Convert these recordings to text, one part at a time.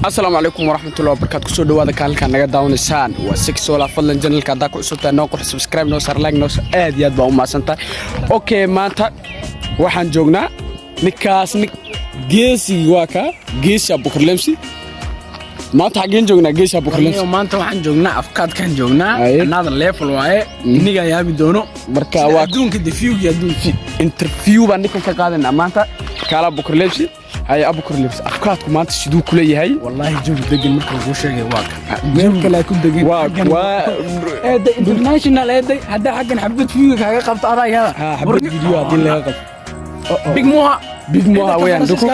Asalaamu calaykum waraxmatullahi wabarakaatu. Kusoo dhawaada kaalinkaa naga daawanaysaan, waa Six Sola. Fadlan channelka haddaa ku cusubtahay, noo qurx, subscribe noo saar, like noo saar. Aad iyo aad baa u mahadsantahay. Okay, maanta waxaan joognaa ninkaas, nin geesigi waa kaa, Geesi Abukar Lemsi. Maanta xaggeen joognaa, Geesi Abukar Lemsi? Maanta waxaan joognaa afkaadkaan joognaa. Aye. Another level waaye, inigaa yaabi doono. Marka sida waa adduunka defiwgi adduunka. Interview baan ninkan ka qaadanaa maanta, kaala Abukar Lemsi. Haye Abukar Lemsi, afkaadku maanta siduu kula yahay? Wallaahi jawi degan marka laguu sheegay waa ka meel kale ku degan. Waa Eeday international, eeday haddaa xaggan xabad fiiga kaaga qabto adaa yada. Ha, xabad video haddii laga qabto. Big Moha. Big Moha weeyaan duku.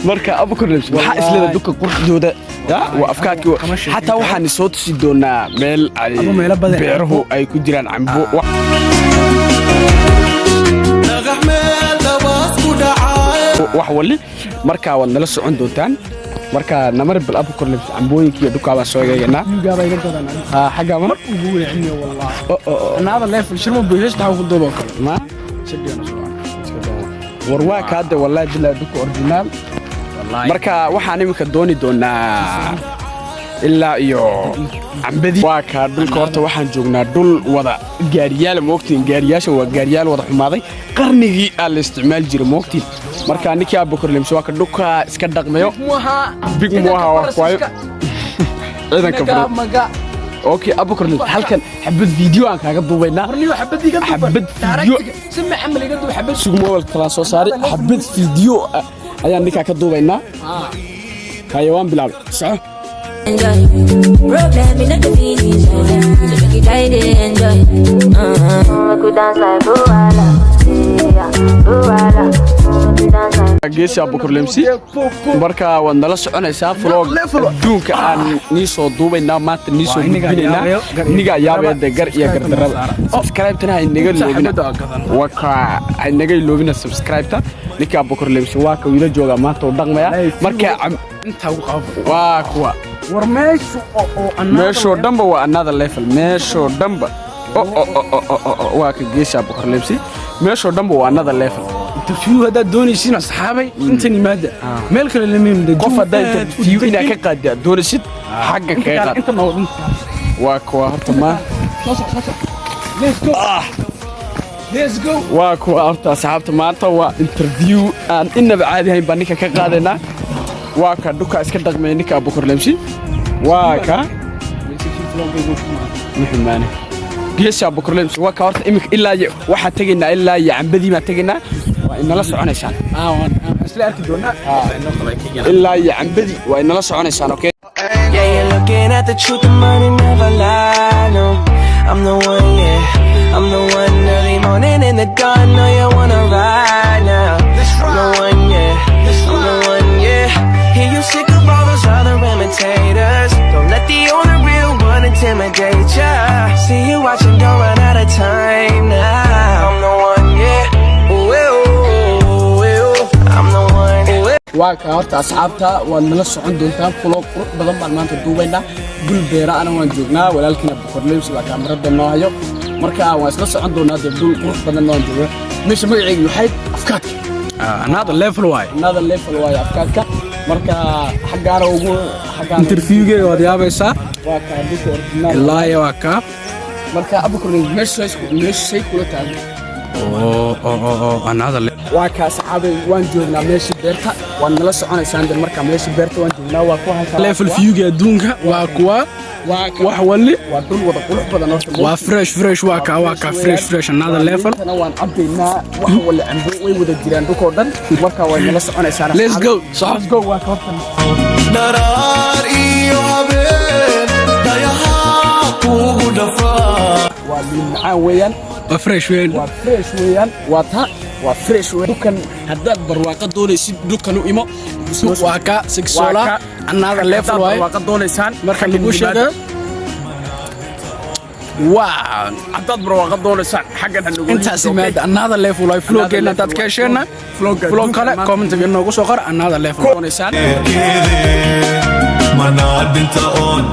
Marka Abukar Lemsi, waxaa isleeda duka quruxdooda ya waa afkaadki. Kama sheekin xataa karo. Waxaan soo tusi doonaa meel ay Aba meelo badan. Beeruhu ay ku jiraan cambo. Dhagax meel dhawaas ku dhacay. Wax wali marka waad nala socon doontaan. Marka namar bal Abukar Lemsi, cambooyinka iyo dhukaa baan soo eegaynaa. Fiigaaba iga gadan. Ha, xagga ma ugu weeciniyo wallaahi. Another level, shirma buuxista ku duubo kale. Ma war waa kaade, wallahi bilaa dhuka original. Wallaahi. Marka waxaan iminka dooni doonaa ilaa iyo cambadii. Waa kaa dhulka. Horta waxaan joognaa dhul wada gaariyaal, moogtiin. Gaariyaasha waa gaariyaal wada xumaaday, qarnigii aa la isticmaali jiray, moogtiin. Marka ninkii Abukar Lemsi waa ka dhulka iska dhaqmayo. Moha. Big Moha waa kuwayo ciidanka maga furo. Maga. Okay, Abukar Lemsi, halkan xabad video aan kaaga duubaynaa. Warniyo xabad iga duuban. Xabad video. Si maxamed iga duub xabad. Sug, mobile kala soo saaray, xabad video ah ayaan ninkaa ka duubaynaa. Haye, waan bilaabay, soco. Enjoy. Problem in the finish, so make you try to enjoy. Make we dance like Luala, yeah, Luala. Make we dance like. Geesi Abukar Lemsi, marka waad nala soconaysaa. Vlog adduunka aan nii soo duubaynaa maanta, nii soo Waa iniga gudbinaynaa. yaabayo, gar iyo Iniga yaabaya dee, gar iyo gardarrada. Subscribe-tana ha inaga iloobina. Xabadda waa gadan. Waa ka ha inaga iloobina subscribe-ta. Ninka Abukar Lemsi waa ka wiila jooga maanta oo dhaqmaya. Marka intaa ugu qabo. Waa kuwa. War meeshu oo another Meeshoo dhanba waa another level, meeshoo dhanba. O waa ka Geesi Abukar Lemsi, meeshoo dhanba waa another level. Interview haddaad doonaysiin, asxaabay, intan yimaada, meel kale lama yimid. Qof haddaa interview inaad ka qaadi aad doonaysid, xagga kaga qaad. Inta noo inta. Waa kuwa horta ma Soo soc, soo soc, let's go, let's go. Waa kuwa horta asxaabta, maanta waa interview aan inaba caadi ahayn baan ninka ka qaadaynaa. Waa ka dhuka iska dhaqmaya ninka Abukar Lemsi, waa ka muxumaane Geesi Abukar Lemsi. Waa ka horta iminka ilaa iyo waxaan tegaynaa, ilaa iyo cambadii baan tegaynaa. Waa inala soconaysaan. Waan isla arki doonaa. Ilaa iyo cambadii waa inala soconaysaan, okay. Yeah, you're looking at the truth, the money never lie. No, I'm the one, yeah. I'm the one early morning in the dawn. Know you wanna ride now. I'm the one, yeah. I'm the one, yeah. Hear you sick of all those other imitators. Don't let the only real one intimidate ya. See you watching, don't run out of time now. I'm the one, yeah. Ooh, ooh, ooh, I'm the one. Ooh, Waa ka horta asxaabta, waad nala socon doontaan. Vlog qurux badan baan maanta duubaynaa. Dhul beera ana waan joognaa, walaalkiina Bukar Lemsi baa kaamirada noo hayo. Marka waan isla socon doonaa dee. Dhul qurux badan waan joognaa. Meesha magaceedu waxay afkaadka. Another level waaye. Another level waaye afkaadka. Marka xaggaana ugu xaggaana. Interviewgeyga waad yaabaysaa. Waa kaa dhulka original. Ilaa iyo waa kaa. Marka Abukar Lemsi, meesha say kula tahay? Oo another level. Waa kaa saxaabay, waan joognaa meesha beerta. Waad nala soconaysaan de. Marka meesha beerta waan joognaa, waa kuwa halkaa. Level viewga adduunka waa kuwa. Waa ka wax wali. Waa dhul wada qurux badan horta. Waa fresh, fresh, waa kaa fresh, fresh, another level. Liintana waan cabaynaa, wax wala cambo way wada jiraan dhulkoo dhan. Marka way nala soconaysaan. Let's go. Let's go. Waa ka horta. Dharaar iyo habeen dayahaa kuugu dhafaa. Waa liin macaan weeyaan. Waa fresh weyn. Waa fresh weeyaan, waa ta waa fresh weeyaan. Dhulkan haddaad barwaaqo doonaysid, dhulkan u imo. Waa ka Sixola, another level waaye. Barwaaqo doonaysaan marka lagu sheego waa haddaad barwaaqo doonaysaan, xaggan ha nagu intaas imaada, another level waaye. Vloggeena haddaad ka hesheenna, vlog kale commentiga noogu soo qor, another level. Doonaysaan. Manaadinta oon.